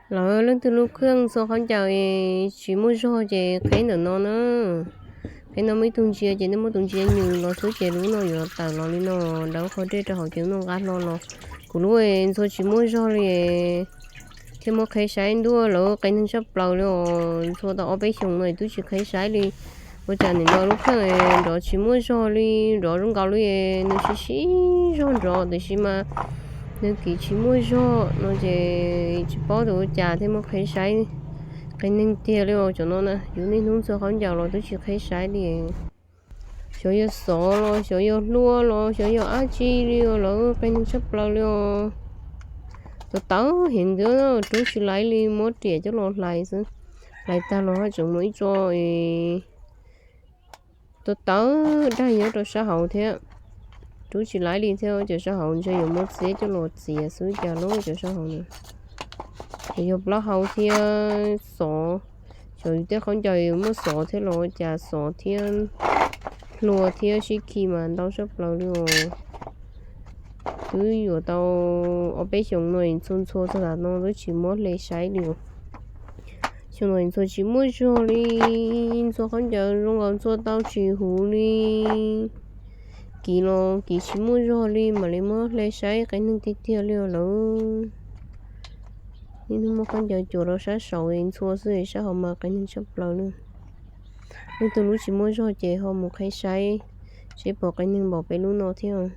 Lawv leej twg lub kheej ntxhua khaub ncaws tsis muaj zog ces qheb ntawm no na. Qheb no muaj ib tug ntsia ces nej muab tus ntsia nyws los xwb ces lub no yuav tawm los li no, nrov qhov dej rau hauv ces lub no nqa hlo los. Kuv lub ntxhua tsis muaj zog li thiaj muab qheb saib ntuj, lawv qias neeg tshaj plaws li os. Ntxhua tau ob peb xyoos no twb tsis qheb saib li. Ua cas nim no lub kheej nrov tsis muaj zog li, nrov zoo nkaus li nws sib sib zog nrov tiam sis mas nws kiv tsis muaj zog no ces tsis paub tias ua cas thiaj muab qheb saib. Qias neeg tiag li os cov no na, yus niaj hnub ntxhua khaub ncaws los twb tsis qheb saib li. Xyov yog xov los xyov yog hlua los xyov yog dab tsi li os, lawv qias neeg tshaj plaws li os. Tau tawv heev ntawd rub tsis laiv li, muab riam coj los hlais xwb. Hlais tag los haj tseem muaj ib tso tau tawv dag nyob rau sab hauv thiab. Rub tsis laiv li thiab, cov sab hauv ntshe yuav muab txiab coj los txiav xwb cas lub cov sab hauv na. Ces yog plaub hau thiab xov, xyov yus tej khaub ncaws muaj xov thiab los ua cas xov thiab hlua thiab sib khi mas ntau tshaj plaws li os. Twb yuav tau ob peb xyoos no ntxhua ntxhua txog tam no twb tsis muab hle saib li os. Xyoo no ntxhua tsis muaj zog li, ntxhua khaub ncaws zoo nkaus ntxhua tau tsis huv li. Kiv los kiv tsis muaj zog li mam li muab hle saib, qias neeg tiag tiag li os lawv. Niaj hnub muab khaub ncaws cuam rau sab saud ntxhua xwb, sab hauv mas qias neeg tshaj plaws li. Leej twg lub tsis muaj zog ces ho mus qheb saib seb puas qias neeg npaum peb lub no thiab.